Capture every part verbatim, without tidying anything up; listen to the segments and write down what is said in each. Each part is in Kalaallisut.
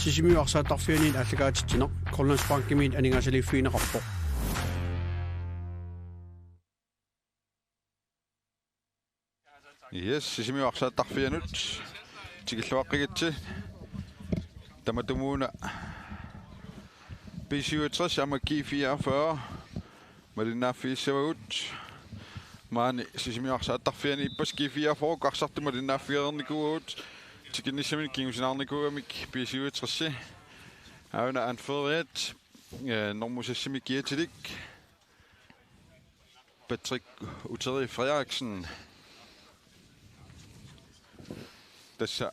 Sisimiut arsaattarfianit aallakaatitsineq Grønlandsbankimit aningaasaliiffigineqarpoq. Yes, Sisimiut arsaattarfianut tikilluaqqigitsi. Tamatumuuna B syvogtres aamma G fireogfyrre malinnaaffigissavagut. Maani Sisimiut arsaattarfiani ippassaq G fireogfyrre arsartut malinnaaffigereernikuuagut. Tikinnissaminut kingusinaarnikuugamik B syvogtres. Aana anføreriat, eh, normu seksimi kiatilik Patrick Uteri Frederiksen. Tassa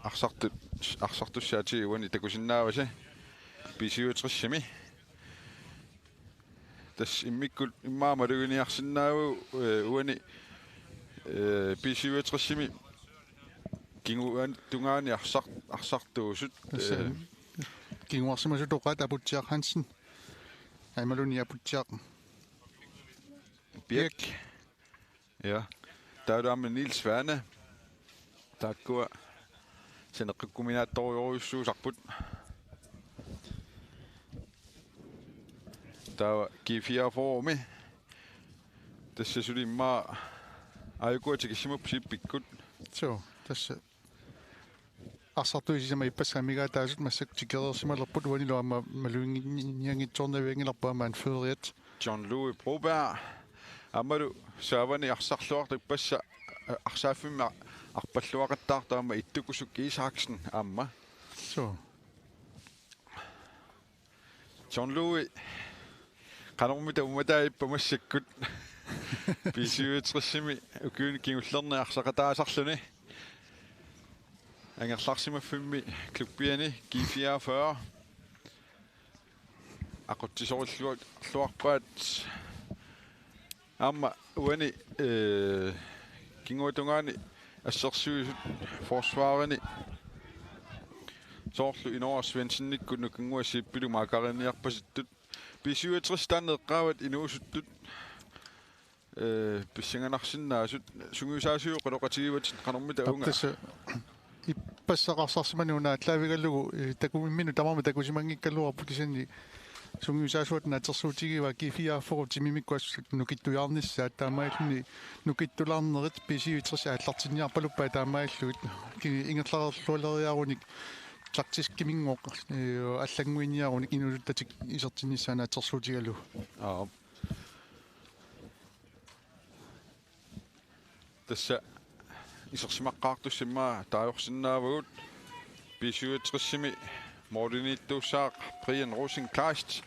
arsartut, arsartussaatit uani takusinnaavasi B syvogtresimi. Tassa immikkut immaqa maluginiarsinnaavagut, eh, uani, eh, B syvogtresimi kinguatungaani arsar-, arsartuusut, tassa, eh, kinguarsimasutoqaat Aputsiaq Hansen. Imaluunniit Aputsiaq Birk. Birk. Ja. Taavalu aamma Niels Svane. Taakkua saneqqukkuminaattorujorujussuusarput. Taava G fireogfyrremi. Tassa suli immaqa aajukua tikissimapput sippikkut. Suu, tassa arsartuutit sisamat ippassaq amigaataasut massakkut tikereersimalerput, uanilu aamma maluginnianngitsoornavianngilarput aamma anføreriat. John Louis Broberg. Aammalu saavani arsarluartoq ippassaq, eh, arsaaffimmi arpalluaqattaartoq aamma Ittukusuk Isaksen aamma. Suu. John Louis, qanormita uumataa ippa massakkut? B syvogtresimi ukiuni kingullerni arsaqataasarluni. Angerlarsimaffimmi klubbiani G fireogfyrre. Aqutsisorilluarpaat. Aamma uani, eh, kinguatungaani assersuisut forsvarini. Soorlu Inooraq Svendsenikkut Nukinnguaq Zeepilu maakariinniarpasittut. B syvogtres taanna eqqaavat inuusuttut, eh, pissanganarsinnaasut. Sungiusaasuuvoq oqaloqatigivatit qanormita uunga. Tassa ippassaq arsarsimaneq una aallaavigalugu, eh, takuminnut tamarmik takusimanngikkaluarput, kisianni sungiusaasuata naatsorsuutigivaa G fireogfyrre timimikkut assut nukittujaarnissaat, taamaalilluni nukittulaarnerit B syvogtres aallartinniarpaluppaat taamaalillugit. Ki-, ingerlareerlualeriarunik taktiskiminngooq, eh, allannguiniarunik inuusuttatik isertinnissaat naatsorsuutigalugu. Aap. Tassa isersimaqqaartussat immaqa taagorsinnaavagut. B syvogtresimi målimiittuussaaq Brian Rosenkleist,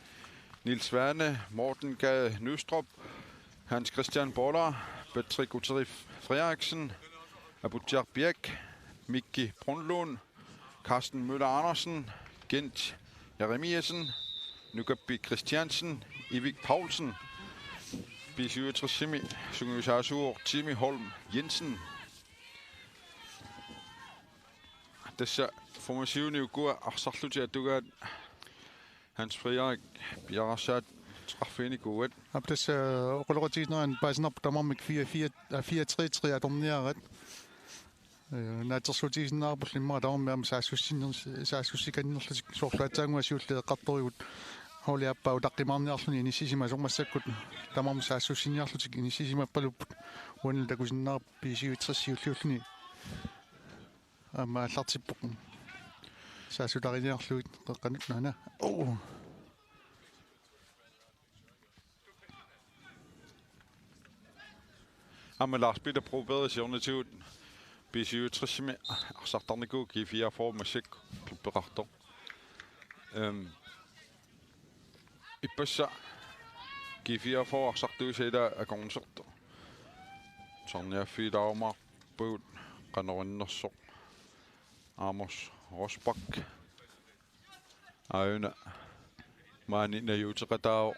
Niels Svane, Morten Gade Nystrup, Hans Christian Boller, Patrick Uteri Frederiksen, Aputsiaq Birk, Mikki Brunlund, Carsten Møller Andersen, Gent Jeremiassen, Nukappi Christiansen, Ivik Paulsen. B syvogtresimi sungiusaasuuvoq Timi Holm Jensen. Tassa formationi ukua arsarlutik atugaat Hans Frederik piareersaateqarfiginikuuat. Aap, tassa oqaloqatigiinnerat paasinarpoq tamarmik fire fire, aa, fire tre tre atorniaraat. Eh, naatsorsuutigisinnaarpullu immaqa tamarmik aamma saassussinner-, saassussikannerlutik, soorlu aatsaannguaq siulleq eqqartorigut holdip aappaa utaqqimaarniarluni inissisimasoq, massakkut tamarmik saassussiniarlutik inissisimappaluppoq. Uanilu takusinnaavarput B syvogtres siulliulluni aamma aallartippoq saassutariniarlugit qeqqanut naana. Oh. Aamma Lars Peter Broberg siornatigut B syvogtresimi arsartarnikuuvoq G fireogfyrre massakkut klubbeqartoq. Ehm, ippassaq G fireogfyrre arsartuisa ilaa akornusertoq. Tusarniaaffigilaarumaarumaarpagut qanoq innersoq. Amos Rosbach. Aajuna maani najuuteqataavoq.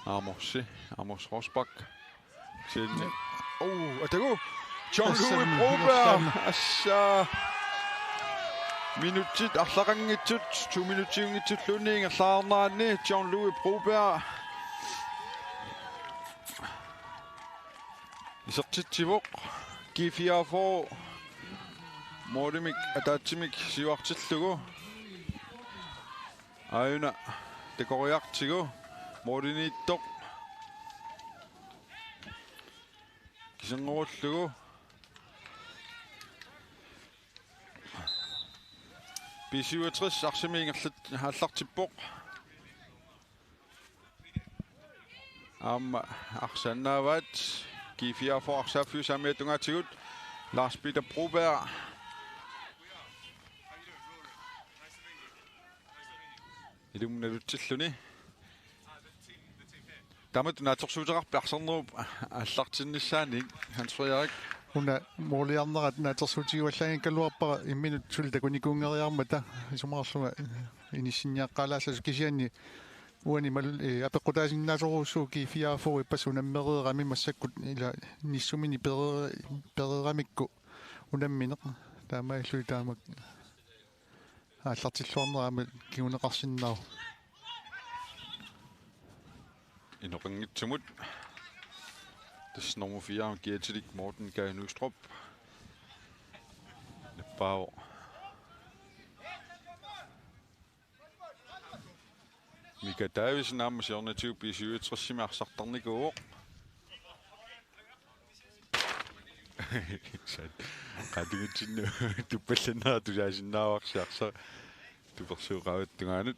Amossi, Amos Rosbach. Kisianni. Oh, atagu. John Louis Broberg. Assa. Minutsit arlaqanngitsut, to minutsiunngitsulluunniit ingerlaarneranni John Louis Broberg isertitsivoq. G fireogfyrre Målimik ataatsimik siuartillugu. Aajuna takoriartigu. Målimiittoq kiserngoruullugu. B syvogtres arsaq ingerlat aallartippoq. Aamma arsaannaavaat G fireogfyrre arsaaffiup saamiata tungaatigut Lars Peter Broberg. Ilumut nalutsilluni. Taamatut naatsorsuuteqarpit arsarnerup aallartinnissaannik, Hans Frederik? Una måliarnerat naatsorsuutigivallaanngikkaluarpara imminut suli takunikuunngeriarmata, isumaqarlunga inissinniaqqaalaassasut, kisianni uani mal-, eh, apeqqutaasinnaasorujussuuvoq G fireogfyrre ippassaq unammereerami, massakkut ila nissumini perere-, pereeramikku unammineq. Taamaalilluni taamak aallartilluarnera aamma kinguneqarsinnaavoq. Inoqanngitsumut. Tassa nummer fire, kiatilik Morten Gade Nystrøm. Nappaavoq. Mika Davidsen aamma siornatigut B syvogtresimi arsartarnikuuvoq. Qaangiutsinnut tuppallannera tusaasinnaavarsi arsaq tupersuuqavat tungaanut.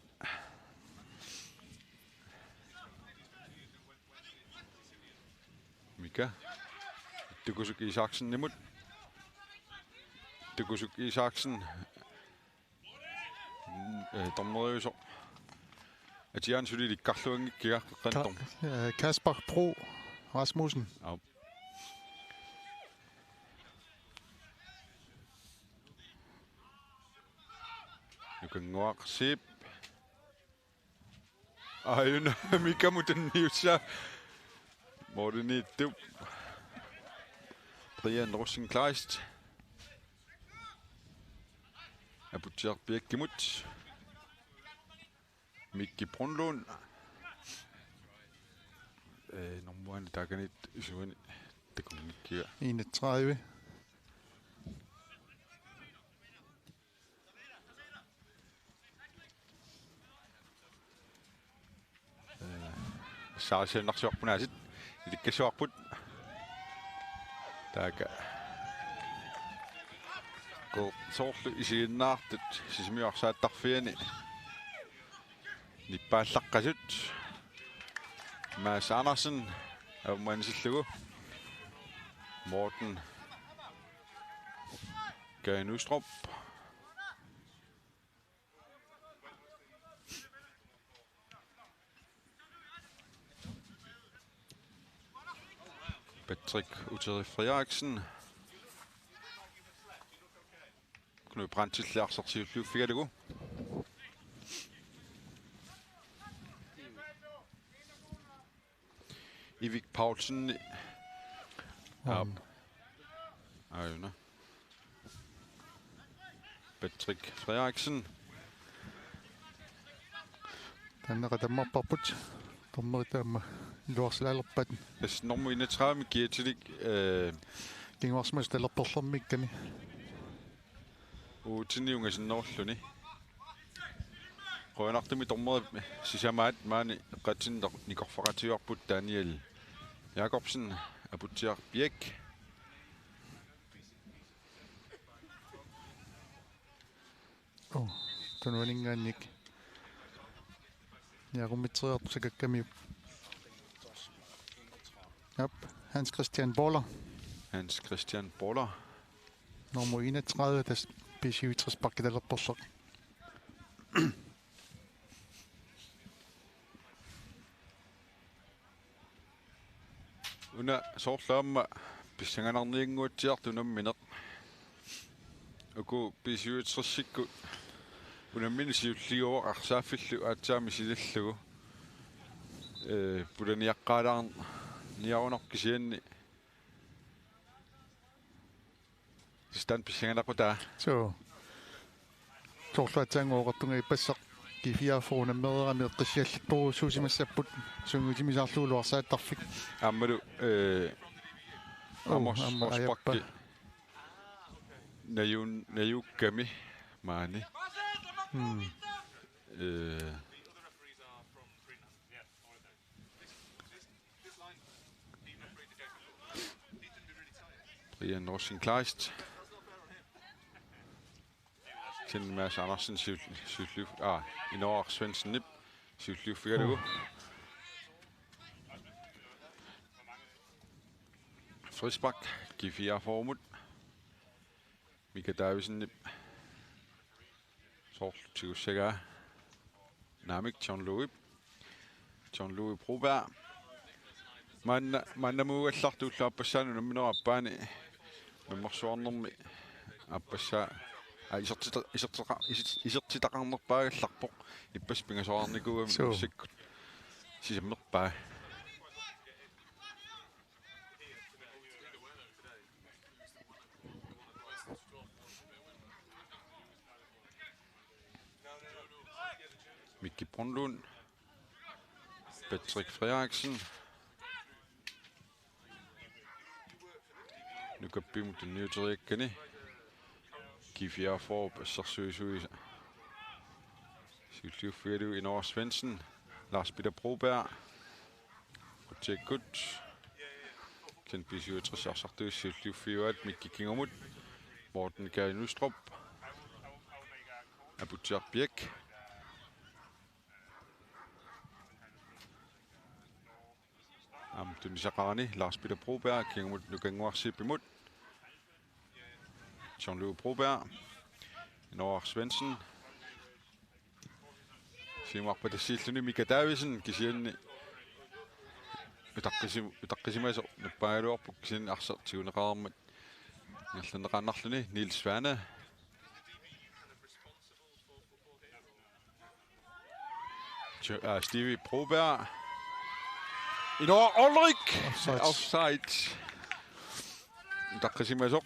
Mika. Tukusuk Isaksenimut. Tukusuk Isaksen. Mm, eh, dommeriusoq. Atiaan suli ilikkarluanngikkiga qeqqanut. Ka-, eh, Kasper Bro Rasmussen. Aap. Nukannguaq Zeeb. Aajuna Mikamut tunniussaa. Målimiittup Brian Rosenkleist. Aputsiaq Biekkimut. Mikki Brunlund. Eh, nummer et taakaniit isuani takunngikkiga. Enogtredive. Eh, saasiannarsuarpunaasit ilikkasuarput. Taaka. Ko soorlu isiginnaartut Sisimiut arsaattarfiani nippaallaqqasut. Mads Andersen avamanisillugu. Morten Gade Nystrøm. Patrick Uteri Frederiksen. Knud Brandtilli arsaq siulliuffigalugu. Ivik Paulsen. Aap. Aajuna. Patrick Frederiksen. Taanna qatsammarparput. Dommerit aamma iluarsilaalerpaat. Tassa nummer enogtredive kiatilik, eh, kinguarsimasut talerperlermiikkami. Uutsinni ungasinnerulluni. Qujanartumik dommerit sisamaat maani eqqatsinneq nikorfaqatigivarput Daniel Jakobsen, Aputsiaq Piak. Oh, tunuaninngaanniit. Niaqummitseriartoq sakakkamiuk. Aap, Hans Christian Boller. Hans Christian Boller. Nummer enogtredive, tassa B syvogtres pakki talerperleq. Una soorlu aamma pissanganarniannguatsiartoq unammineq. Uku B syvogtresikkut unammineq siulliuvoq arsaaffillu aatsaat misilallugu. Eh, pulaniaqqaalaarniarunarpoq kisianni. Stan pissanganaqqutaa. Suu. Soorlu aatsaannguaq oqartunga ippassaq G fireogfyrre unammereerami eqqissiallattorujussuusimassapput sungiusimisaarlugu arsaattarfik. Aammalu, eh, oh, Amos aamma Rosbach. Ajappa. Najun-, najukkami maani. Hmm. Eh, Brian Rosenkleist. Kisianni Mads Andersen siul-, siulliu-, aa, Inooraq Svendsenip siulliuffigalugu. Frispark, G fireogfyrre-mut. Mika Davidsenip soorlu tigussagaa. Naamik, John Louis. John Louis Broberg. Maanna, maannamuugallartoq ulloq aappassaani unamminerup aappaani. Nammarsuarnermi aappassaa. Aa, isertita-, isertita-, iser-, isertitaqarnerpaagallarpoq. Ippassaq pingasoraarnikuugami. Suu. Massakkut sisammerpaa. Mikki Brønlund. Patrick Frederiksen. Nukappimut tunniuteriakkani. G fireogfyrre assersuisuisa. Siulliuffigalugu Inooraq Svendsen. Lars Peter Broberg. Qutsiakkut. Kisianni B syvogtres arsartuisa siulliuffigaat Mikki Kingumut. Morten Gade Nystrøm. Aputsiaq Piak. Aamma tunnisaqarani Lars Peter Broberg, Kingumut Nukannguarsiippimut. John Louis Broberg. Inooraq Svendsen. Siumut arpatassiilluni Mika Davidsen, kisianni utaqqisim-, utaqqisimasoq nappaagaluarpoq, kisianni arsaq tiguneqareermat ingerlanneqaannarluni. Niels Svane. Jo-, aa, Stevie Broberg. Inooraq Ulrik. Offside. Offside. Utaqqisimasoq.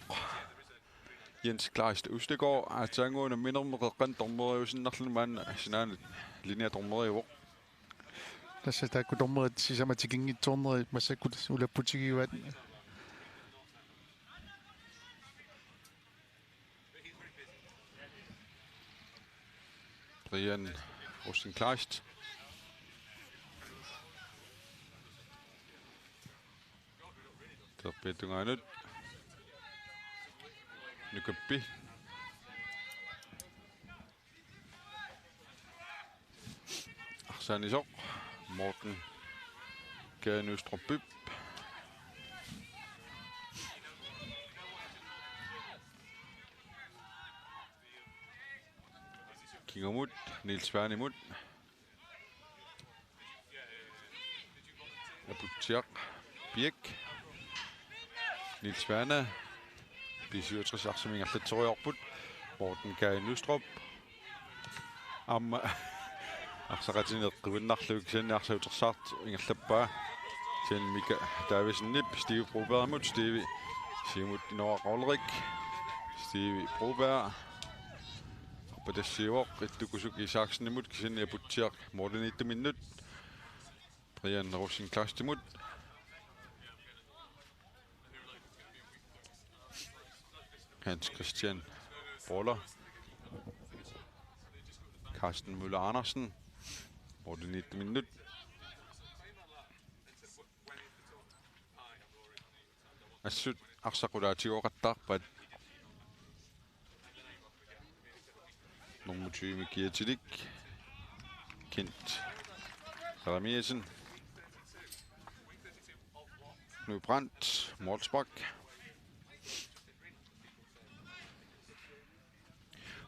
Jens Kleist Østergaard aatsaannguaq unamminermi qeqqanut dommeriusinnarluni maanna sinaanut linjedommeriuvoq. Tassa taakku dommerit sisamat tikinngitsoornerit massakkut ulapputigivaat. Brian Rosenkleist. Terpiatungaanut. Nukappi. Arsaq anisoq Morten Gade Nystrømip. Kingumut, Niels Svanemut. Aputsiaq Piak. Niels Svane. B syvogtres arsamik ingerlatseriarput. Morten Gade Nystrøm. Aamma arsaqatigiinneq qivinnarlugu kisianni arsaq utersaartoq ingerlappaa. Kisianni Mika Davidsenip Steve Brobergimut, Steve siumut Inooraq Ulrik. Steve Broberg. Arpatassiivoq Ittukusuk Isaksenimut kisianni Aputsiaq målimiittuminnut. Brian Rosenkleistimut. Hans Christian Boller. Carsten Møller Andersen. Målimiittuminnut. Assut arsaq qulaatigooqattaarpaat. Nummer tyve kiatilik. Kent Jeremiassen. Knud Brandt, målspark.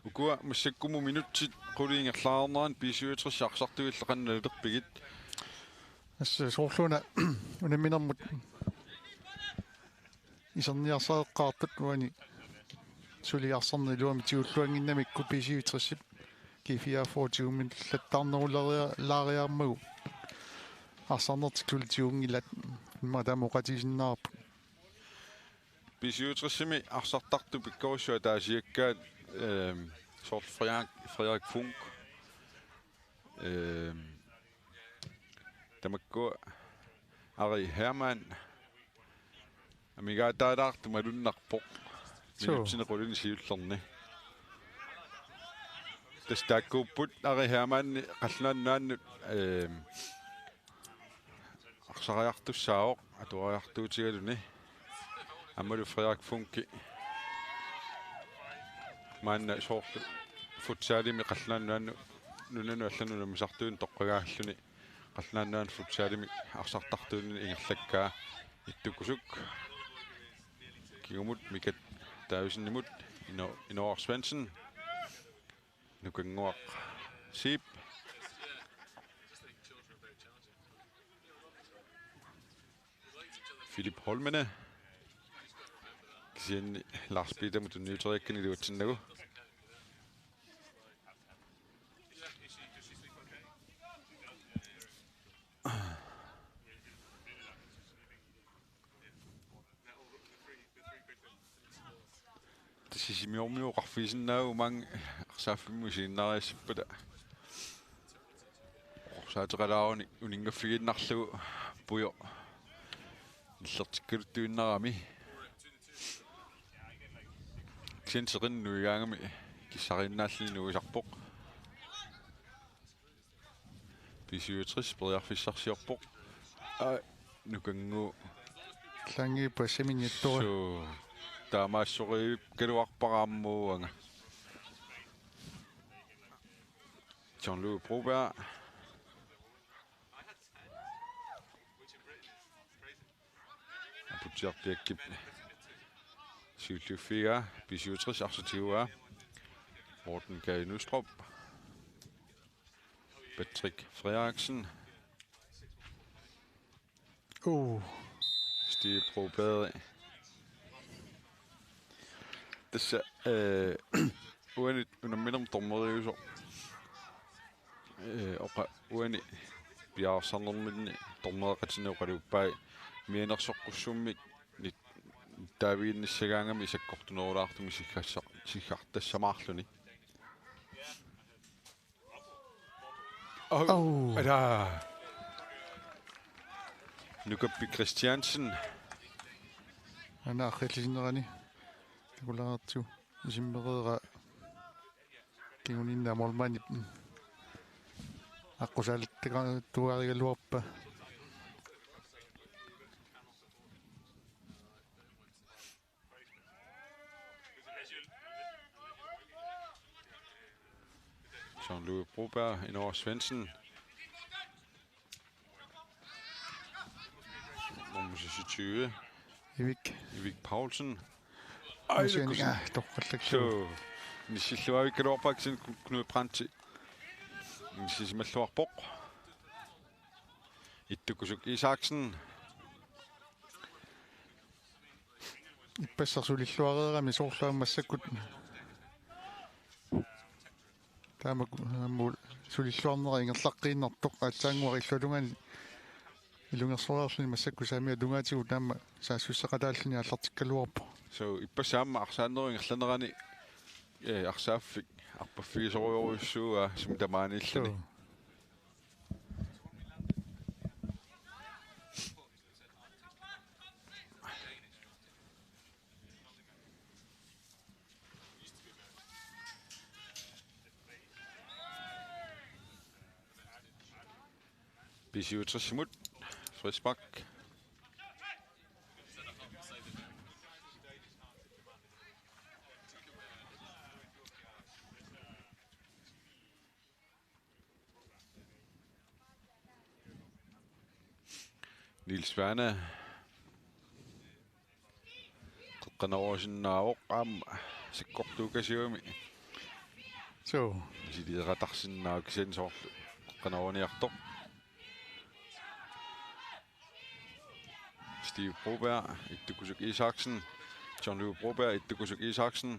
Ukua massakkumut minutsit qulit ingerlaarnerani B syvogtres arsartuillu qanoq nalilerpigit? Tassa soorluuna unamminermut iserniarsareqqaartut uani suli arsarneq iluamik tigulluannginnamikku B syvogtresip G fireogfyrre tigumillattaarnerulaariarmagu arsarnertik suli tigunngilaat immaqa taama oqaatigisinnaarput. B syvogtresimi arsartartut pikkorissuaq ataasiakkaat, ehm, soorlu Frederik, Frederik Funk. Ehm, tamakkua Ari Hermann. Amigaataalaartoq malunnarpoq. Suu. Minutsini qulini siullerni. Tassa taakkuupput Ari Hermann Qallunaat Nunaannut, ehm, arsariartussaavoq atuariartuutigaluni. Aammalu Frederik Funke. Maanna soorlu futsalimi Qallunaat Nunaannu-, nunanut allanut unammisartuunut toqqagaalluni. Qallunaat Nunaanni futsalimi arsartartuunini ingerlakkaa. Ittukkusuk. Kingumut Mika Davidsenimut Ino-, Inooraq Svendsen. Nukannguaq Zeeb. Philip Holmene. Kisianni Lars Petermut tunniuteriakkani iluatsinnagu. Tassa Sisimiormiut oqarfigisinnaavagut maanga arsaaffimmut isiginnaariassappata. Oqorsaateqalaaruni uninngaffigiinnarlugu Pujo nillertikkaluttuinnarami. Kisianni seqinnut nuigaangami kissariinnaalluni nuisarpoq. B syvogtres periarfissarsiorpoq. Aa, Nukannguup. Langi passaminittua. Suu, taamaassoreerikkaluarpara aamma uanga. Jean-Louis Broberg. Aputsiaq Piakkip siulliuffigaa, B syvogtres arsaq tiguaa. Morten Gade Nystrup. Patrick Frederiksen. Uh. Steve Broberg. Tassa, eh, uani unamminermi dommeriusoq. Eh, oqa-, uani piareersarnerminni dommereqatinnut oqaluuppai mianersoqqussummik nit-, nittaaviginnissagaangami sakkortunerulaartumik siggassa-, siggartassamaarluni. Au. Au. Ala. Nukappi Christiansen. Aana arrillisinerani. Takulaartigu. Isimmereera. Kinguninna målmandip. Aqqusaaleqattaartugaluarpaa. Jean-Louis Broberg, Inooraq Svendsen. Nummer seksogtyve. Ivik. Ivik Paulsen. Ej, Kisianni, Kusi-, ja, toqqallakku. Suu. Nissilluavikkaluarpaa kisianni Ku-, Knud Brandt. Nissisimalluarpoq. Ittukkusuk Isaksen. Ippassaq sulilluareerami soorlu aamma massakkut. Taama ku-, aamma sulilluarnera ingerlaqqiinnartoq aatsaannguaq illuatungaani ilungersoreerluni massakkut saamiata tungaatigut taama saassussaqataalluni aallartikkaluarpoq. Suu, ippassaq aamma arsaanerup ingerlanerani, eh, arsaaffik arpaffigisorujorujussuuaa sumi tamaaniilluni. Suu. B syvogtres imod. Frispark. Niels Svane. Qeqqanorusinnaavoq aamma sakkortuukasiugami. Suu. Misiliiqatarsinnaavoq kisianni soorlu qeqqanoruniartoq. Steve Broberg, Ittukkusuk Isaksen. John Louis Broberg, Ittukkusuk Isaksen.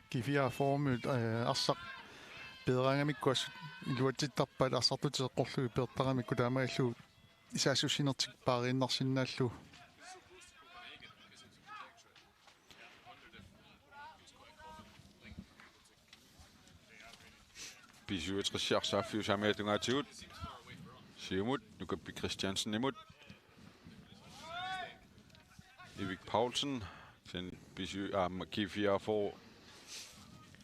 Kifiaa formiut, eh, arsaq peeraangamikku assut iluatsittarpaat arsartutit eqqorlugit peertaramikku taamaalillugu saassussinertik paariinnarsinnaallugu. B syvogtres arsaaffiup saamiata tungaatigut. Siumut, Nukappi Christiansenimut. Erik Paulsen, sen B C U, aamma G fireogfyrre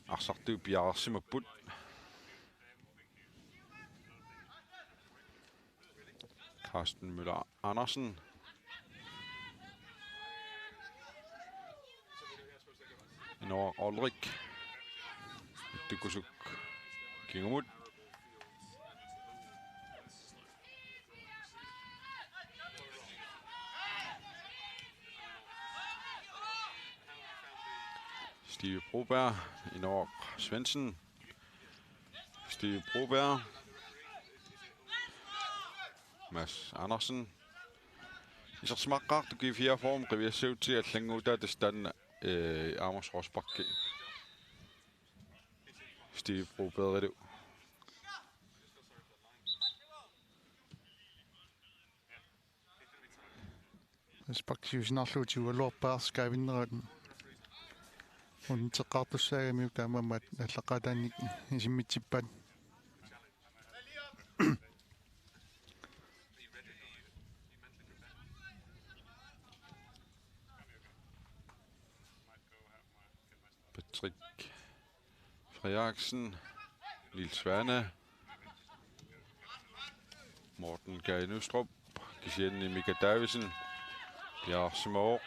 arsartuut piareersimapput. Carsten Møller Andersen. Noah Olrik. Ittukusuk kingumut. Steve Broberg, Inok Svendsen. Steve Broberg. Mads Andersen. Isersimaqqaartoq G fireogfyrre qiviassagutsigit allannguutaa tassa taanna, eh, Amos Rosbach. Steve Brobergilu. Rosbach siusinaarlugu tigugaluarpaa arsaq kaavinnerat. Unitseqqaartussaagamiuk taamaammat allaqqaataannik isimmitsippaat. Patrick Frederiksen, Niels Svane, Morten Kaj Nystrup, kisianni Mika Davidsen, piareersimavoq.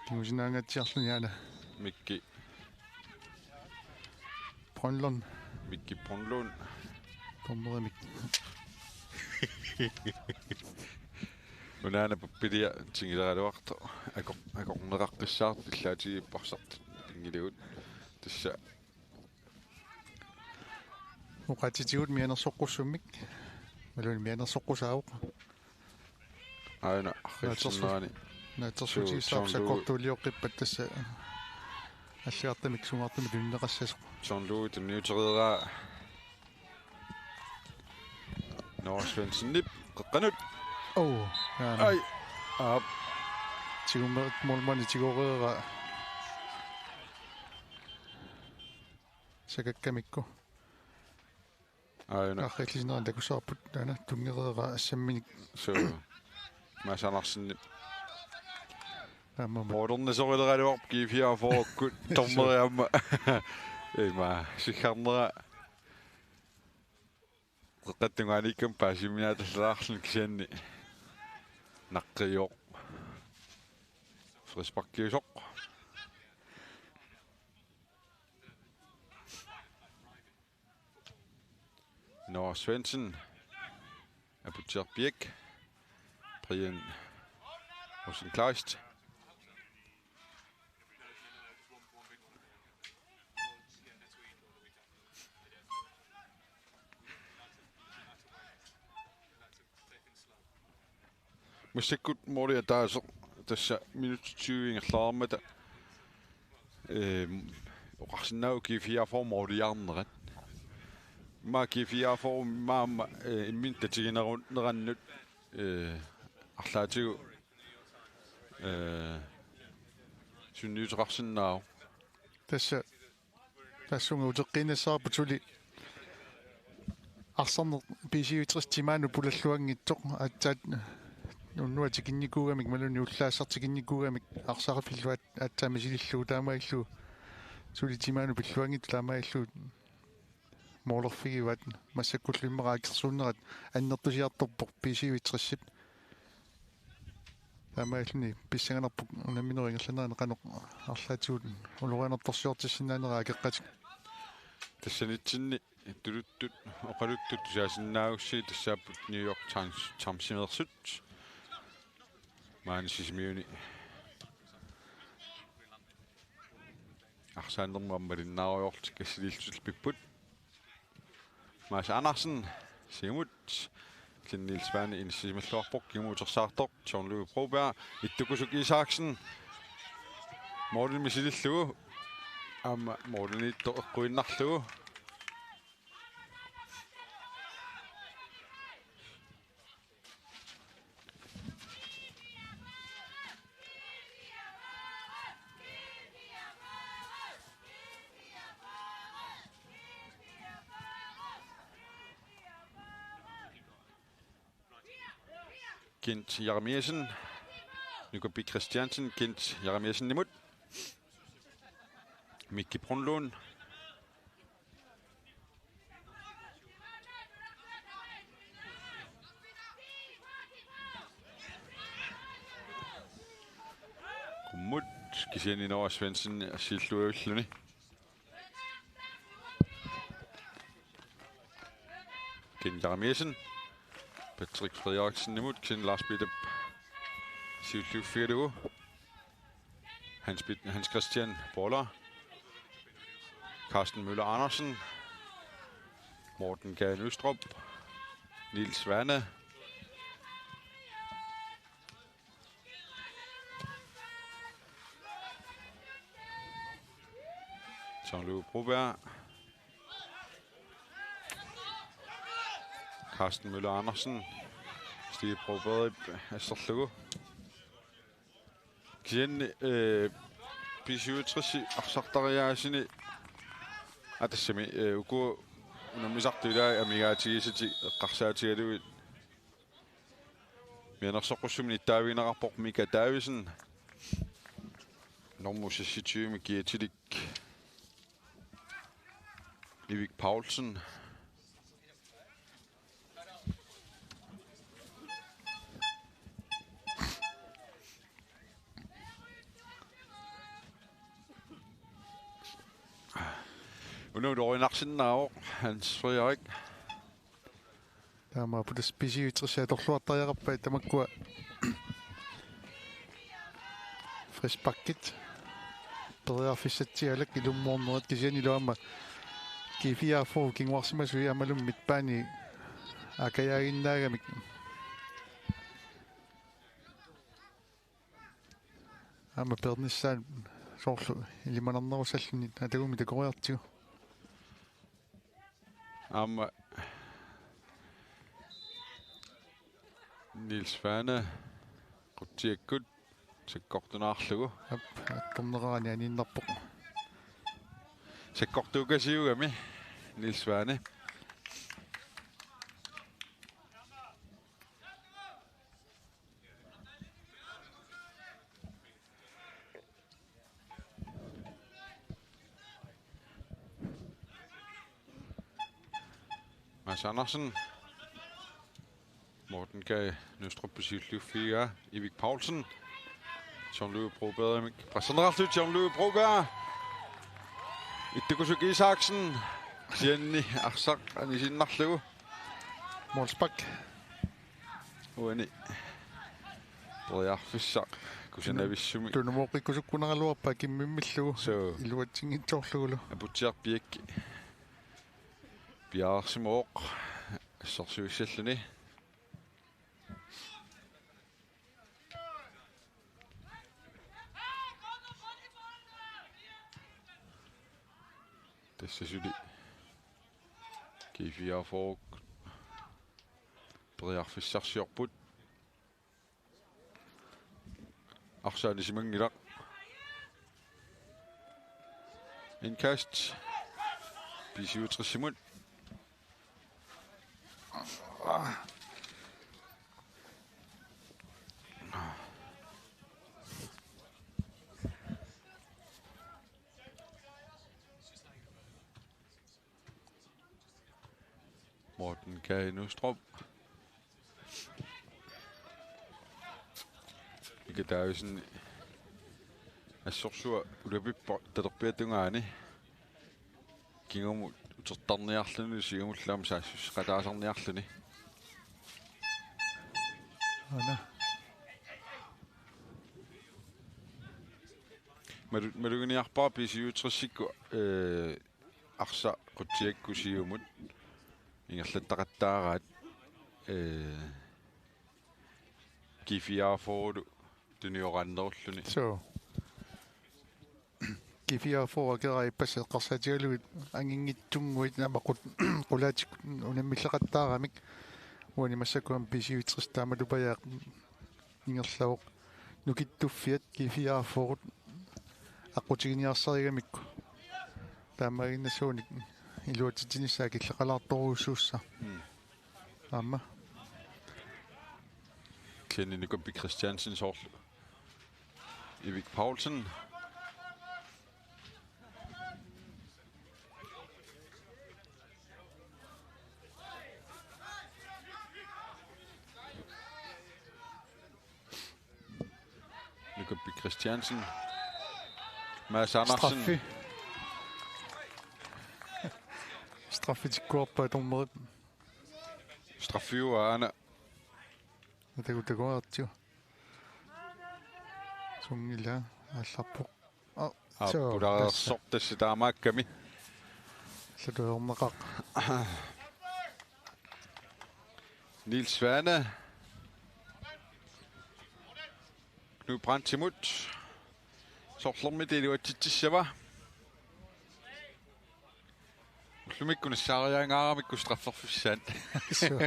Kingusinaangatsiarluni aana. Mikki. Brønlund. Mikki Brønlund. Dommerimik. Unaana pappilia tingileraluartoq. Ako-, akorneqaqqissaartoq illaatigiipparsartoq. Tingilagut. Tassa. Oqaatsitigut mianersoqqussummik. Imaluunniit mianersoqqusaavoq. Aana, arriissinnerani. Naatsorsuutigissaarput. Suu, John Doe. Sakkortuulioqqippat tassa. Allagartamik sungaartumik tunineqassasoq. John Doe tunniutereeraa. Noah Svendsenip, qeqqanut. Oh, jaa. Ai. Aap. Tigummerit målmandi tigoreeraa. Sakakkamikku. Aajuna. Arriillisinera takussavarput taanna tunngereeraa assamminik. Suu. Mads Andersen. Aamma. Målernisorileraluarpoq G fireogfyrre-kkut. Suu. Dommeri aamma. Ima, siggarnera. Qeqqata tungaaniikkamik paasiminaatallalaarluni kisianni. Naqqiuvoq. Frisparkiusoq. Noah Svendsen. Aputsiaq Birk. Brian Rosenkleist. Massakkut måli ataaseq tassa minutsit tyve ingerlareermata. Ehm, oqarsinnaavoq G fireogfyrre måliarnerat. Immaqa G fireogfyrre maanna, eh, imminut tatiginerunerannut, eh, arlaatigut, eh, sunniuteqarsinnaavoq. Tassa tassunga uteqqiinnassavarput suli arsarneq B C U tres timaanut pulalluanngitsoq aatsaat unnuaq tikinnikuugamik imaluunniit ullaassaq tikinnikuugamik arsaqarfillu aat-, aatsaat misilillugu taamaalillugu suli timaanut pilluanngitsoq taamaalillugu målerfigivaat massakkullu immaqa akersuunnerat annertusiartorpoq B C U tres-ip. Taamaalilluni pissanganarpoq unamminerup ingerlanerani qanoq arlaatigut ulorianartorsiortissinnaaneraa akeqqatik. Tassanitsinni tuluttut oqaluttut tusaasinnaagussi tassaapput New York Times, Timesimeersut. Maani Sisimiuni. Arsaannermut aamma malinnaarujoorlutik assiliillutillu pipput. Mads Andersen, siumut. Kisianni Niels Svane inissisimalluarpoq, kingumut utersaartoq, John Louis Broberg, Ittukusuk Isaksen. Målini misilillugu. Aamma måliniittoq eqquinnarlugu. Kent Jeremiassen. Nukapik Christiansen, Kent Jeremiassenimut. Mikki Brunlund. Qummut kisianni Noah Svendsen assiilluarluni. Kent Jeremiassen. Patrick Frederiksenimut, kisianni Lars Peter siulliuffigalugu. Hans Pet-, Hans Christian Boller. Carsten Møller Andersen. Morten Gade Nystrup. Niels Svane. Jean-Louis Broberg. Carsten Møller Andersen. Stig Broberg asserlugu. Kisianni, eh, B syvogtres arsartariaasini atassami, eh, uku unammisartut ilaat amigaatigisatik eqqarsaatigalugit. Mianersoqqussummik nittaavigineqarpoq Mika Davidsen. Normu seksogtyve kiatilik Ivik Paulsen. Una ulorianarsinnaavoq Hans Frederik. Taamaappoq tassa B syvogtres atorluartariaqarpaat tamakkua frisparkit. Periarfissatsialak ilummuarnerat kisianni iluamma G fireogfyrre kinguarsimasui aammalu midtbani akajaaginnaagamik. Aamma peernissaat soorlu ilimanarnerussalluni atagumi takoriartigu. Aamma Niels Svane qutsiakkut sakkortunaarlugu. Aap, attornerani aniinnarpoq. Sakkortuukasiugami Niels Svane. Mads Andersen. Morten Gade Nystrup siulliuffigaa. Ivik Paulsen. Jean-Louis Brobergimik. Presserneqarlugu Jean-Louis Broberg. Ittukusuk Isaksen. Kisianni arsaq anisiinnarlugu. Målspark. Uani. Periarfissaq kusanavissumik. Tunumooqqikkusukkunaraluarpaa kimmimmillugu. Suu. Iluatsinngitsoorlugulu. Aputsiaq Piakki. Piareersimavoq. Assersuissalluni. Tassa suli G fireogfyrre periarfissarsiorput. Arsaq anisimanngilaq. Indkast. B syvogtres-imut. Morten Gade Nystrup. Mika Davidsen assorsuaq ulapippoq talerpiata tungaani. Kingumut utertarniarluni siumullu aamma saassusseqataasarniarluni. Aana. Malu-, maluginiarpara B syvogtres-ikkut, eh, arsaq qutsiakkut siumut ingerlattaqattaaraat, eh, G fireogfyrre-lu tunioraannerulluni. Suu. G fireogfyrre akeraa ippassaq eqqarsaatigalugit anginngitsunnguit aamma qul-, qulaatikkut unammilleqattaaramik. Uani massakkut aamma B syvogtres taamatupajaaq ingerlavoq. Nukittuffiat G fireogfyrre aqqutiginiarsarigamikku. Taamaaginnassuunik iluatsitsinissaa killeqalaartorujussuussaaq. Mm. Aamma. G Jenny Nykøbye Christiansen soorlu Erik Poulsen. Nykøbye Christiansen. Mads Andersen. Straffi. Straffi tikkuarpaa dommerip. Straffiup aana. Takuartigu. Sunngilaq aallarpoq. Aa, suu, pulaarsoq tassa. Tassa taamaakkami. Satuerneqaq. Niels Svane. Knud Brandtimut. Sorlermik iluatsitsissava. Ullumikkut nassaariaangaaramikku strafferfissaat. Suu.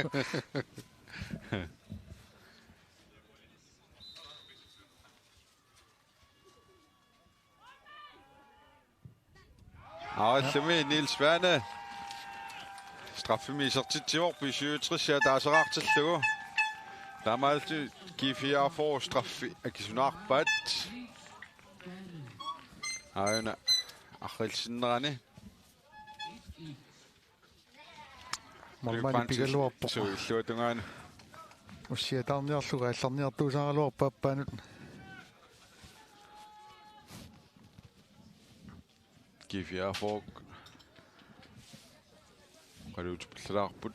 Aallumi Niels Svane. Straffimik isertitsivoq B syvogtres-ia taaseraartillugu. Taamaalillutik G fireogfyrre straffi akisunaarpaat. Aajuna arriilsinnerani. Målmandi pigaluarpoq. Suu, illuatungaanut. Ussiataarniarlugu aallarniartuusaaraluarpoq aappaanut. G fireogfyrre. Qaluutipallalaarput.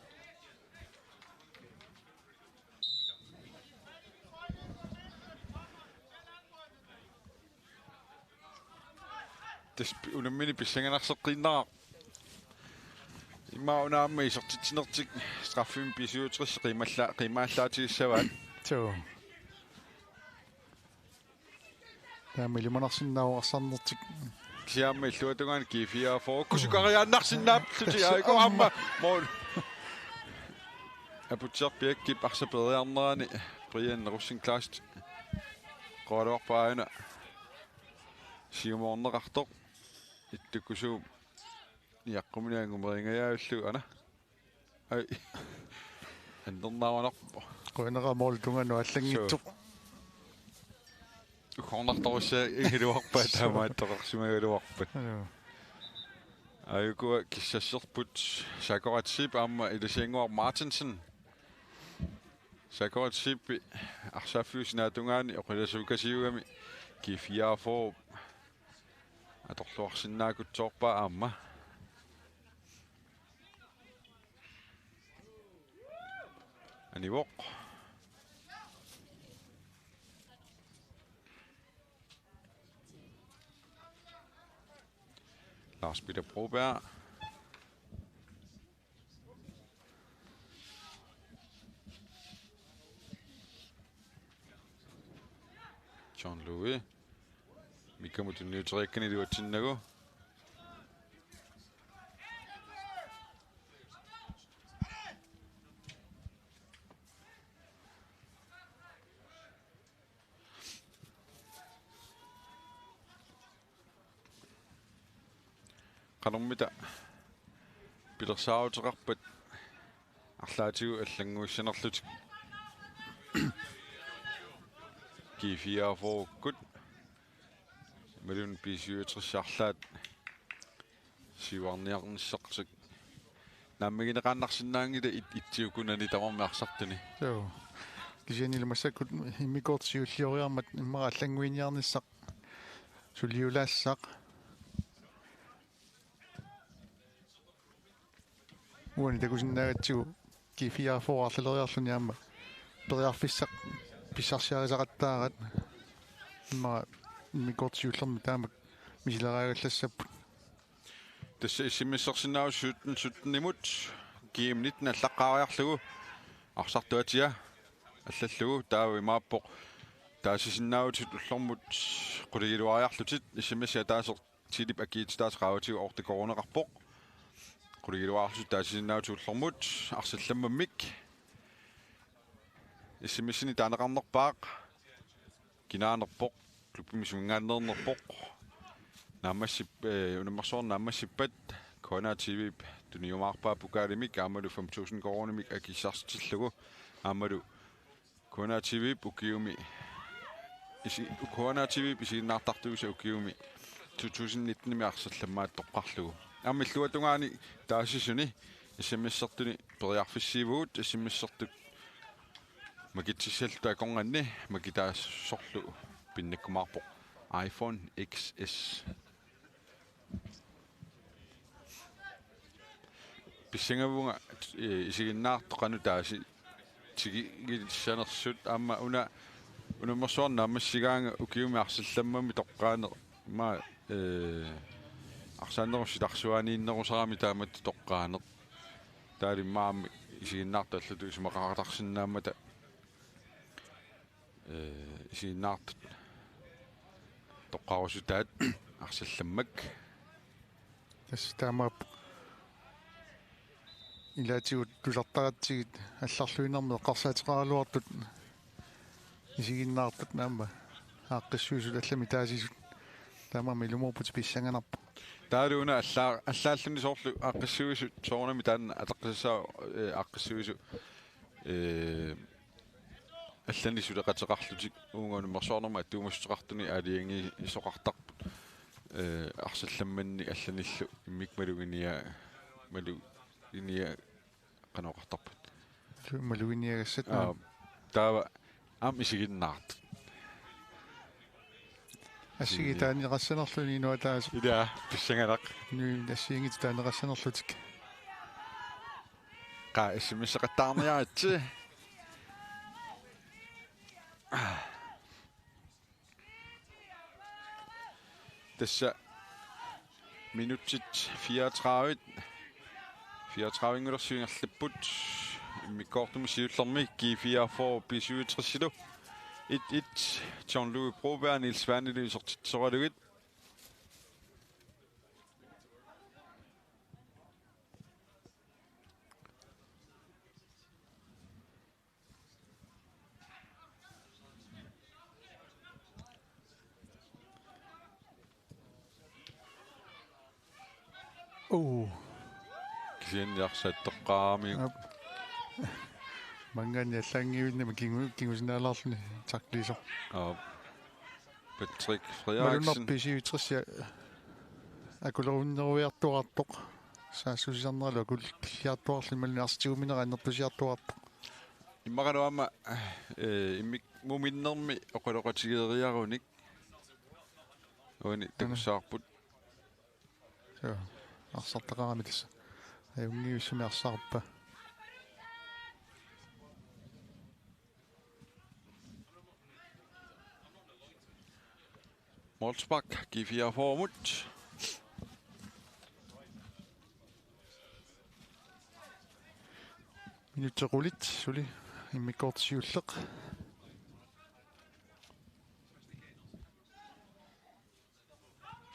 Tassa pi-, unammineq pissanganarseqqiinnarpoq. Immaqa una aamma isertitsinertik straffimik B syvogtres qiimalla-, qiimmallaatigissavaat. Suu. Taama ilimanarsinnaavoq arsarnertik. Kisianni aamma illuatungaanut G fireogfyrre. Kusukariaannarsinnaallutik. Tassa aamma. Aamma mål. Aputsiaq Piakkip arsaq peeriarnerani Brian Rosenqvist. Qoraluarpaa aajuna. Siumoorneqartoq. Ittukkusuumik. Niaqqumini angumeriingajavillugu aana. Ai. Annernaarunarpoq. Qujanaqaaq målip tungaanut aallanngitsoq. Suu. Uggornartorussaagaluarpaat taamaattoqarsimagaluarpat. Joo. Aajukua kissasserput Sakorat Zeeb aamma Ilisiannguaq Martinsen. Sakorat Zeeb arsaaffiup sinaatungaani oqilasukasiugami G fireogfyrre atorluarsinnaakutsoorpaa aamma. Anivoq. Lars Peter Broberg. John Louis. Mikkamut tunniuteriakkani iluatsinnagu. Qanormita pilersaaruteqarpat arlaatigut allannguissanerlutik. G fireogfyrre-kkut. Imaluunniit B syvogtres arlaat siuarniarnissartik. Naammagineqaannarsinnaanngilaq it-, ittiukunani tamarmi arsartuni. Joo. Kisianni massakkut immikkoortoq siullioriarmat immaqa allannguiniarnissaq suliulaassaq. Uani takusinnaagatsigu G fireogfyrre arlaleriarluni aamma periarfissaq pissarsiarisaqattaarat. Immaqa immikkoortoq siullermik taamak misileraagallassapput. Tassa S M S-ersinnaavusi sytten sytten-imut G M nitten allaqqaariarlugu arsartuatia allallugu taava imaappoq taasisinnaavutit ullormut qulingiluariarlutit S M S-i ataaseq Tilip akiititaasa qaavatigut otte koruuneqarpoq. Qulingiluariarlutit taasisinnaavutit ullormut arsallammammik. S M S-inik taaneqarnerpaaq. Kinaanerpoq, klubbimi suminngaanneernerpoq. Naammassip-, eh, unammersuarneq naammassippat K N R T V-p tuniumaarpaa pokalimik aammalu fem tusind koruunimik akiissarsitsillugu aammalu K N R T V-p ukiumi isi-, K N R T V-p isiginnaartartuisa ukiumi to tusind nitten-imi arsallammaattoqqarlugu. Aamma illuatungaani taasisuni S M S-ertuni periarfissiivugut, S M S-ertut makitsissalluta akornanni makitaasorlu pinnakkumaarpoq iPhone X S. Pissangavunga, eh, isiginnaartoq qanoq taasi tigigissanersut aamma una unammersuarneq naammassigaanga ukiumi arsallammammi toqqaaneq ma, eh, arsaannerup silarsuaniinnerusarami taamatut toqqaaneq. Taava immaqa aamma isiginnaartut allatut isumaqaqatarsinnaammata, eh, isiginnaartut toqqarusutaat arsallammak. Tassa taamaappoq. Ilaatigut tusartaratsigit allarluinnarmik eqqarsaateqaraluartut isiginnaartut aamma aaqqissuisut allamik taasisut. Taamaammat ilumoorputit pissanganarpoq. Taavalu una alla-, allaalluni soorlu aaqqissuisut soorunami taanna ataqqisassaaq, eh, aaqqissuisut, eh, allanik suleqateqarlutik uunga unammersuarnermut attuumassuteqartunik aalajangiisoqartarput, eh, arsallammanni allanillu immikkut maluginia-, maluginia-, qanoq oqartarpat? Su-, maluginiagassat. Aa, taava aamma isiginnaartut. Assigiit taaneqassanerluni inuit taas. Ila, pissanganaq. Nui assigiinngitsut taaneqassanerlutik. Qaa, S M S-eqattaarniaritsi. Tassa minutsit fireogtredive, fireogtredive-nngorsiuinngerlipput immikkoortumi siullermi G fireogfyrre B syvogtres-ilu et et, John Louis Broberg, Niels Svane-lu isertitsisoralugit. Uu. Kisianni arsaq toqqaramik. Aap. Maanngaanniit allaanngivinnami kingu-, kingusinnaalaarluni tacklisoq. Aap. Patrick Frederiksen. Malunnarpoq B syvogtres akulerunneruiartuartoq. Saassussisarneralu akulliartuarluni malunnarpoq arsaq tiguminera annertusiartuartoq. Immaqalu aamma, eh, immik muminnermi oqaloqatigeeriarunik. Uani takussavarput. Joo, arsartaqarami tassa. Ajunngivissumik arsarpaa. Målspark, G fireogfyrre-mut. Minutsit qulit suli immikkoortoq siulleq.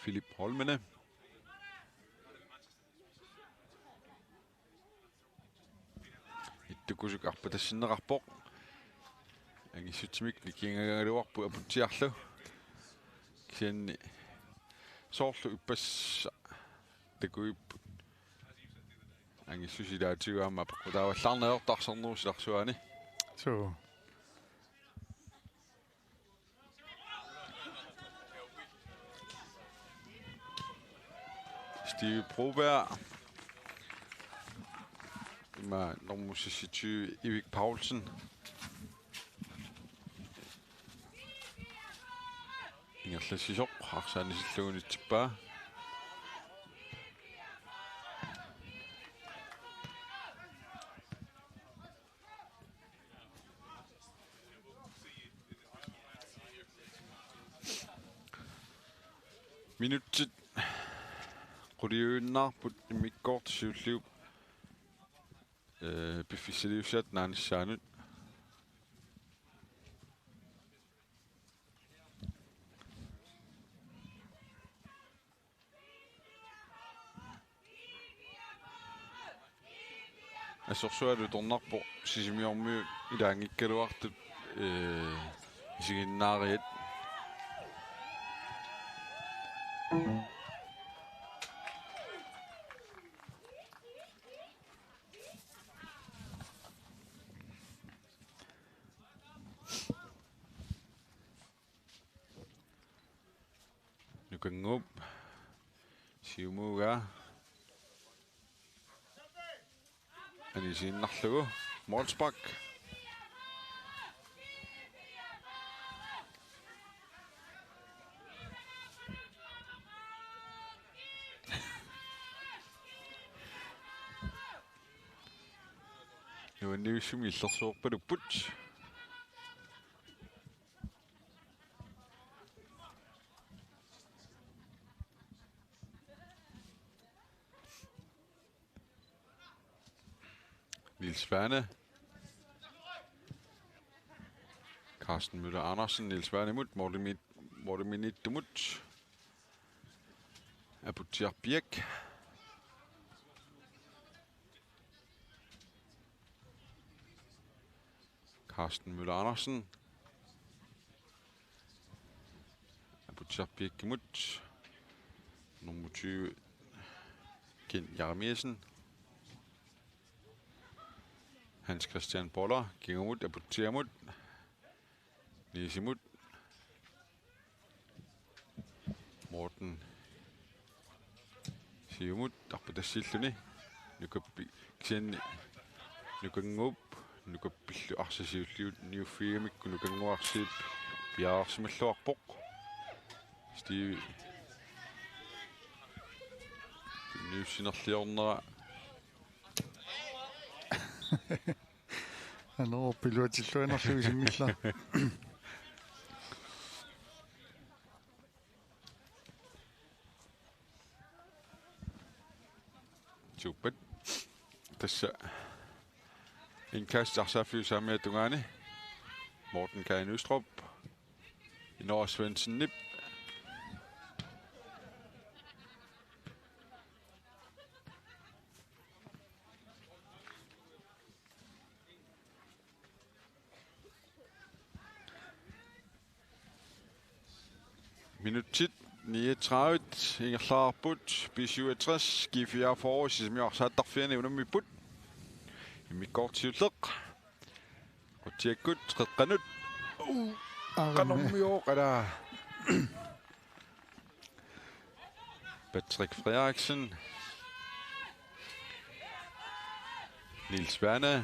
Philip Holmene. Ittukkusuk arpatassinneqarpoq. Angissutsimik nikinngagaluarpoq aputsiarlu. Kisianni soorlu ippassaq takuipput. Angissuseq ilaatigut aamma apeqqutaavallaarneq ajortoq arsaannerup silarsuani. Suu. Steve Broberg. Ima nummer seksogtyve, Erik Paulsen. Ingerlatsisoq, arsaq anisillugu inissippaa. Minutsit quliuinnarput immikkoortoq siulliup, eh, piffissaliussaata naanissaanut. Assorsuaq atornarpoq Sisimiormiut ilaanngikkaluartut, ee, isiginnaariat. Nukannguup siumuugaa. Anisiinnarlugu. Målspark. Nuanniussumi illersuorpalupput. Niels Svane. Carsten Møller Andersen, Niels Svanemut, målimi-, målimiittumut. Aputsiaq Birch. Carsten Møller Andersen. Aputsiaq Birchimut. Nummer tyve, Ken Jeremiassen. Hans Christian Boller, kingumut, Aputsiamut. Niisimut. Morten. Siumut, arpatassiilluni. Nukappi-, kisianni Nukannguup, Nukappillu arsaq siulliunniuffigigamikku Nukannguup arsiip piareersimalluarpoq. Steve. Tunniussinerliornera. Anerup iluatsilluinnarlugu isimmillara. Tuuppat. Tassa indkast arsaaffiup saamiata tungaani. Morten Kaj Nystrup. Inoora Svendsenip. Minutsit niogtredive ingerlareerput, B syvogtres, G fireogfyrre, Sisimiut arsaattarfiani unammipput. Immikkoortoq siulleq. Qutsiakkut, qeqqanut. Uu, aamma. Qanormioq, ala. Patrick Frederiksen. Niels Svane.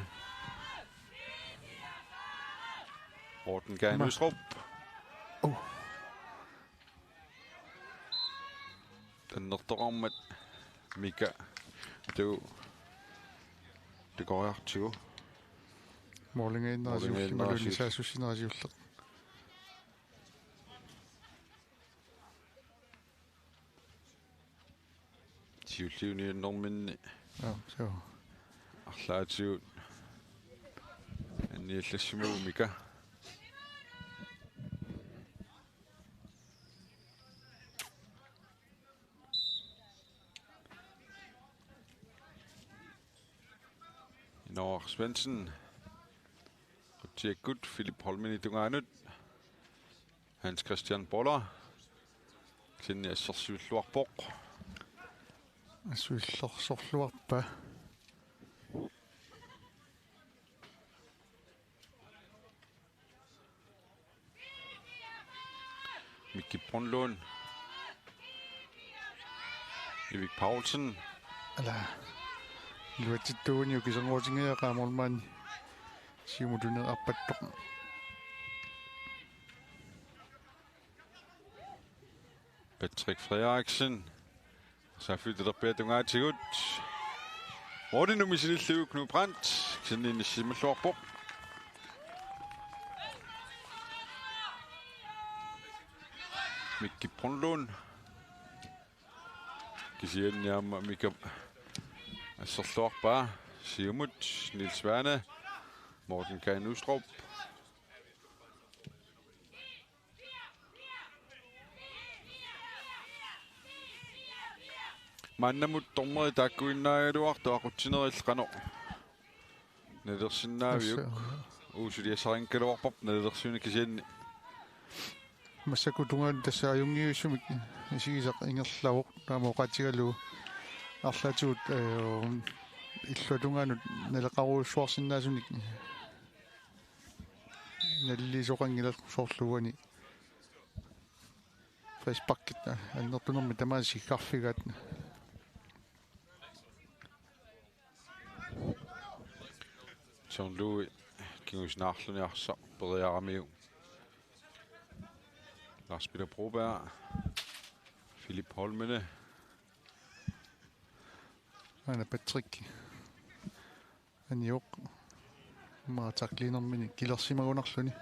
Morten Kaj Nystrup. Uh. Tannertoqarmat Mika. Tuu. Tikoriartigu. Målimiinnera siullimaluunniit saassussinera siulleq. Siulliunniunnerminni. Joo, suu. Arlaatigut anniallassimagunik Mika. Inoora Svendsen. Qutsiakkut Philip Holmeni tungaanut. Hans Christian Boller. Kisianni assersuilluarpoq. Assuillersorluarpa. Mikki Brunlund. Erik Paulsen. Ala. Iluatsittuuguni ukiserngootingajaqa målmandi. Siumut tuneq arpattoq. Patrick Frederiksen. Saaffiup talerpiata tungaatigut. Målimi sinillugu Knud Brandt. Kisianni inissisimalluarpoq. Mikki Brunlund. Kisianni aamma Mika asserluarpaa. Siumut Niels Svane. Morten Kaj Nystrup. Maannamut dommeri taakkuinnaagaluartoq aqutsinerilli qanoq nalersinnaaviuk? Tassa. Uu, suliassarinngilaarparput nalersuni kisianni. Massakkut tungaanut tassa ajunngivisumik isigisaq ingerlavoq taama oqaatigalugu arlaatigut, eh, illuatungaanut naleqarujussuarsinnaasunik naliliisoqanngilaq soorlu uani. Frisparkit annertunermik tamaasa siggarfigaat. John Louis kingusinaarluni arsaq periaramiuk. Lars Peter Broberg. Philip Holmene. Aana Patrick. Anioq. Maataqliinermini kilersimagunarluni.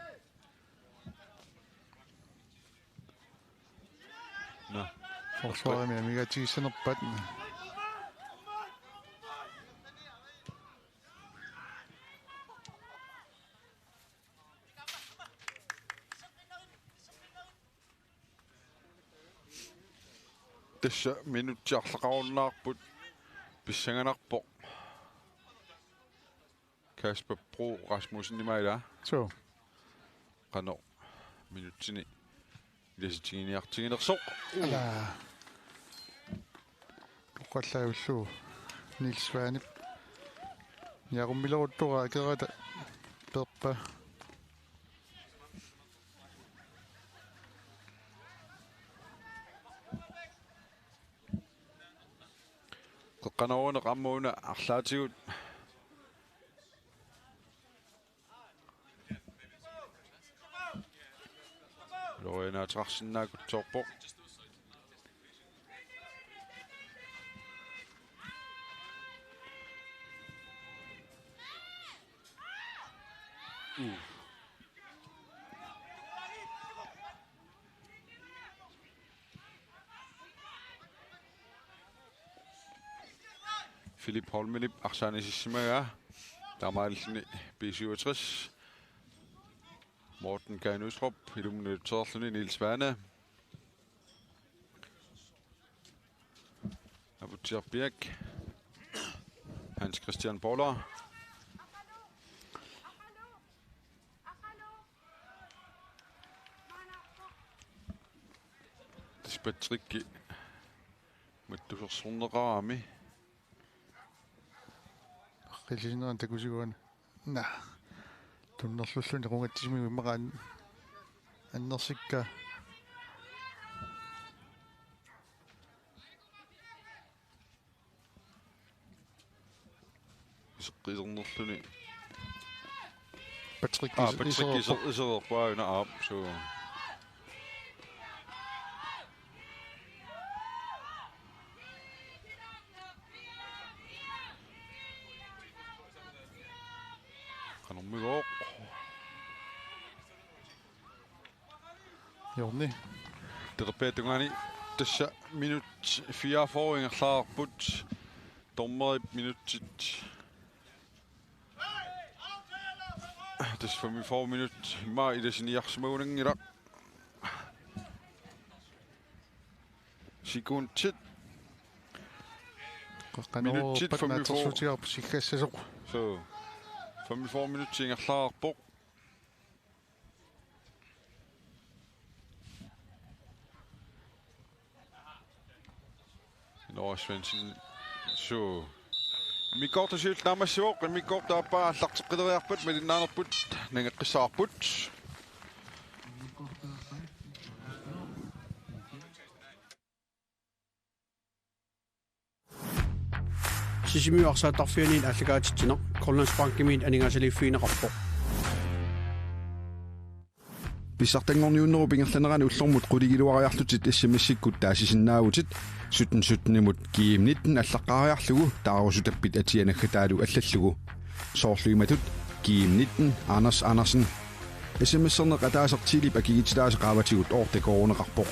Nå. Forsvarimi amigaatigissanerpaat. Tassa minutsit arlaqarunnaarput pissanganarpoq. Kasper Bro Rasmussen imaila. Suu. Qanoq minutsini ilasitsiginiartiginersoq. Ala. Toqqallavillugu Niels Svanep. Niarummileruttoq akerata perpa. Qeqqanoorneq aamma una arlaatigut. Lorena Traksinnaakutsoorpoq. Philip Holmenip arsaq anisissimagaa. Taamaalilluni B syvogtres. Morten Kai Nystrup, ilumut nilutseerluni Niels Svane. Aputsiaq Birk. Hans Christian Boller. Tassa Patrick mattusersorneqarami. Qilisinnera takusiguan. Naa. Tunnerlulluni qungatsisimigut immaqa annersikkaa. Iseqqilernerluni. Patrick Aa, is-, Patrick isereerpoq. Iser-, isereerpoq aana aap, suu. Qanormigooq. Jorni. Teqerpiatungaani tassa minut fireogfyrre ingerlaarput. Dommerip minutsit. Tassa femogfyrre minut. Immaqa ilasiniarsimagunanngilaq. Sekundit. Minutsit femogfyrre. Naatsorsuutigaarput siggassasoq. Suu. Femogfyrre minutsit ingerlaarpoq. Nora Svendsen. Suu. Immikkoortoq siulleq naammassivoq, immikkoortoq aappaa aallarteqqileriarpat malinnaanerput nangeqqissavarput. Sisimiut arsaattarfianniit aallakaatitsineq Grønlandsbankimiit aningaasaliiffigineqarpoq. Pissartanngorniunnerup ingerlanerani ullormut quligiluariarlutit S M S-ikkut taasisinnaavutit sytten sytten-imut G M nitten allaqqaariarlugu taarusutappit atia naggataalu allallugu. Soorlu imatut G M nitten Anders Andersen. S M S-erneq ataaseq Telep akigitilaasa qaavatigut otte koruuneqarpoq.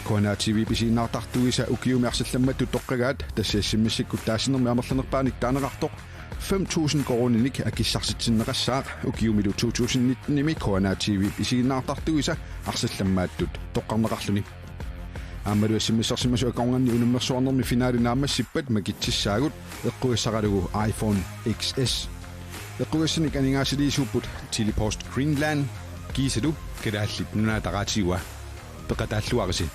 K N A T V pisiginnaartartuisa ukiumi arsallammattut toqqagaat tassa S M S-ikkut taasinermi amerlanerpaanik taaneqartoq fem tusind koruuninik akissarsitsinneqassaaq ukiumilu to tusind nitten-imi K N A T V pisiginnaartartuisa arsallammaattut toqqarneqarluni. Aammalu S M S-ersimasut akornanni unammersuarnermi finale naammassippat makitsissaagut eqqugassaralugu iPhone X S. Eqqugassanik aningaasaliisuupput Telepost Greenland kiisalu Kalaallit Nunaata Raatiua. Peqataalluarisi.